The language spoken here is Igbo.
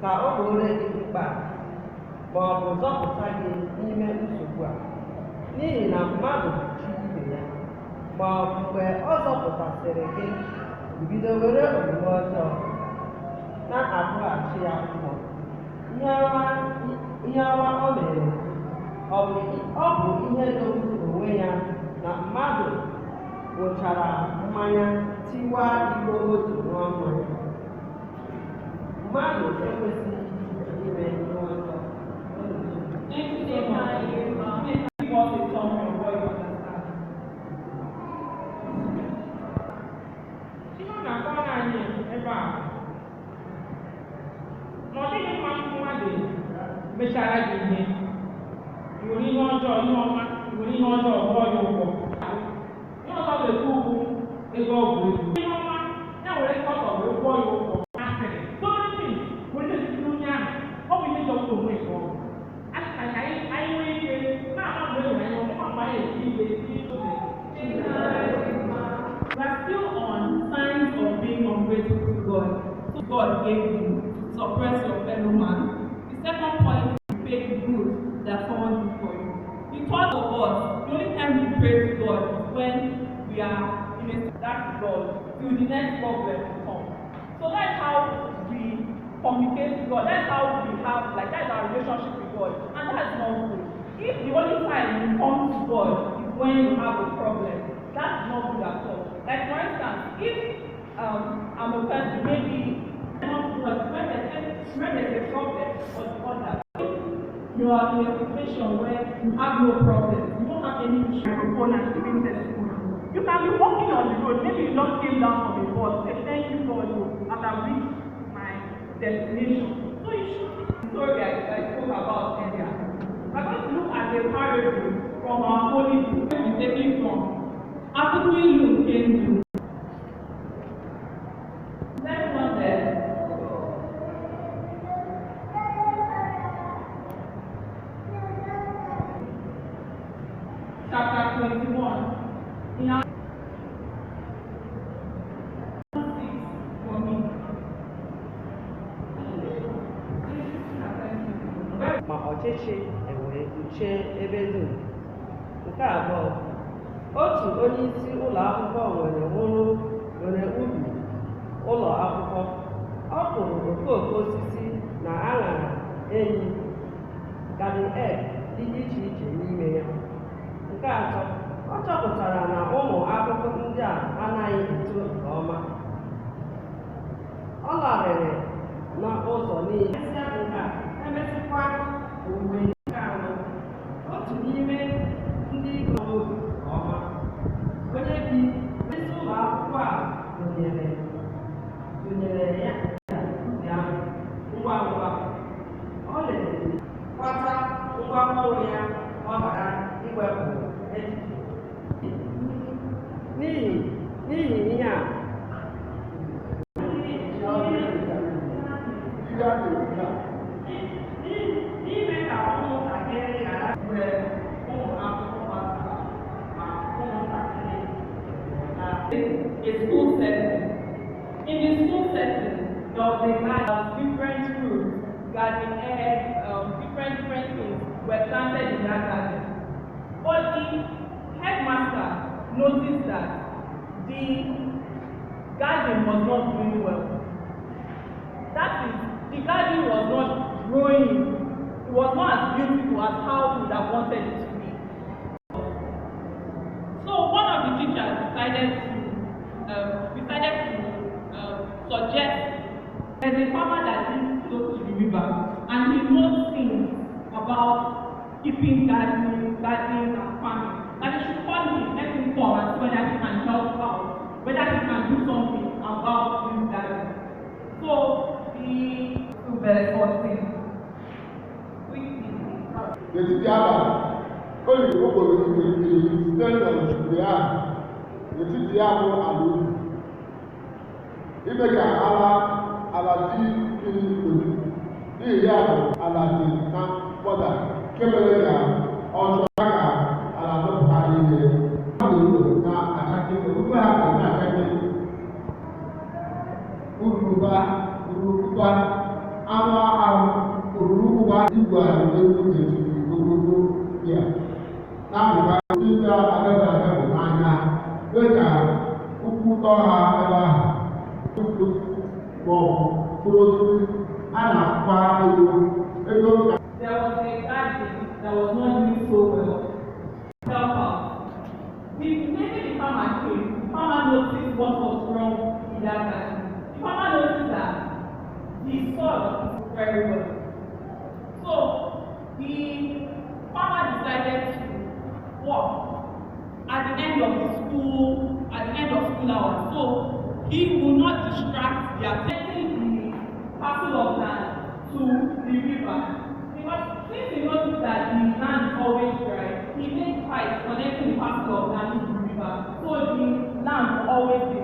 Ka o gbooro gị mkpa a, ma ọ bụ zọpụta gị n'ime nsogbu a. N'ihi na mmadụ bụ chi ibe ya. Ma mgbe ọ zọpụtasịrị gị, i bido were omume ọjọọ na-akwụghachi ya ụgwọ. Ihe ọma o mere gị, ọ bụ ihe jọgburu onwe ya na mmadụ ṅụchara mmanya tiwaa iko o ji ṅụọ mmanya. Mmadụ ekwesịghị ime ihe ọjọọ. Thank you so much. Please give us a summary of what you understand. Ihe ọ na-akọwara anyị ebe a na ọ dịghị mma mmadụ mechara gị ihe, i were ihe ọjọọ, ihe ọma, i were ihe ọjọọ kwụọ ya ụgwọ. Ihe ọzọ ga-ekwu bụ ego ọgwụ ego. Ihe ọma ya were nkọtọ wee kwụọ ya ụgwọ. Asịrị, so many things were na-esite onye ahụ. Ọ bụ ihe jọgburu onwe nke ọ bụ. A sị na ka anyị nwee ike na-ama mgbe e nwere anyị ọmụma mgbe anyị esi ike esi oge. We are still on signs of being ungrateful to God. So God gave you to suppress your fellow man. The second point is to pay the good that someone did for you. The third of us, the only time we pray to God is when we are in a that God till the next problem comes. So that's how we communicate to God. That's how we have, like, that's our relationship with God. And that's not good. If the only time you come to God is when you have a problem, that's not good at all. Like, for instance, if I'm a person, maybe I come to God when there's a problem or the other. If you are in a situation where you have no problem, you don't have any issue, microphone and giving testimony. You can be walking on the road, maybe you just came down from a bus, say, "Thank you, God, oh, as I reached my destination." So you should, the story I spoke about earlier. We're going to look at a parable from our holy book. We'll be taking from Akwụkwọ Ilu nke Ndụ. Is everyone there? Chapter 21. In our 6 for me. Ma ọchịchị ewee kpuchie ebe dum. Nke abụọ, otu onyeisi ụlọ akwụkwọ nwere nwụrụ nwere ubi ụlọ akwụkwọ. Ọ kụrụ okooko osisi na aṅara enyi, garden egg dị iche iche n'ime ya. Nke atọ, ọ chọpụtara na ụmụ akụkụ ndị a anaghị eto nke ọma. Ọ larịrị n'ụzọ niile. Emesịa nke a, emesịkwa owuwe. Nke anọ, otu n'ime ndị obi nke ọma, onye bi isi ụlọ akwụkwọ a dụnyere ya ubi ahụ. Ngwa ngwa ọ leziri kwata ngwa ọrụ ya, ọ ghara iwepụ echiche n'ihi ihe a. Ihe a na-ekwu na N'ime ka ụmụntakịrị ghara mgbe ụmụ akwụkwọ gbasara ma ụmụntakịrị na A school setting. In the school setting, there was a garden of different fruits, garden eggs, different things were planted in that garden. But the headmaster noticed that the garden was not doing well. That is, the garden was not growing. It was not as beautiful as how we would have wanted it to be. So one of the teachers decided to suggest there's a farmer that lives close to the river and he knows things about keeping gardening and farming. That they should call him, let him come and see whether he can help out, whether he can do something about this garden. So the to verse 14. Quickly. N'etiti abalị, o yiri okporo okirikiri site n'osimiri ahụ n'etiti ya bụ ala ubi, ime ka ala dị mmiri ojuju. N'ihi ya bụ ala dị na mkpọda nke mere ka ọ chọọ ka ala dọpụta ihe. Ha na-achake okpukpe ha na-achake uruba uruba. Anụ ahụ oruru ụgbọ igwe ewu n'etiti ogologo ya na-amụba ndị na-agaghị agabụ n'anya mee ka ụkwụ tọọ ha ebe ahụ ma ọ bụ mkpụrụ osisi a na-akwụkwa ego ego ka. There was a garden that was not doing so well. Help out. The maybe the farmer came, the farmer noticed what was wrong in that garden. The farmer noticed that the soil is very well. So the farmer decided to work at the end of the school, at the end of school hours. So he will not distract the attending the parcel of land to the river. Because since he noticed that the land is always dry, he made pipes connecting the parcel of land to the river. So the land will always be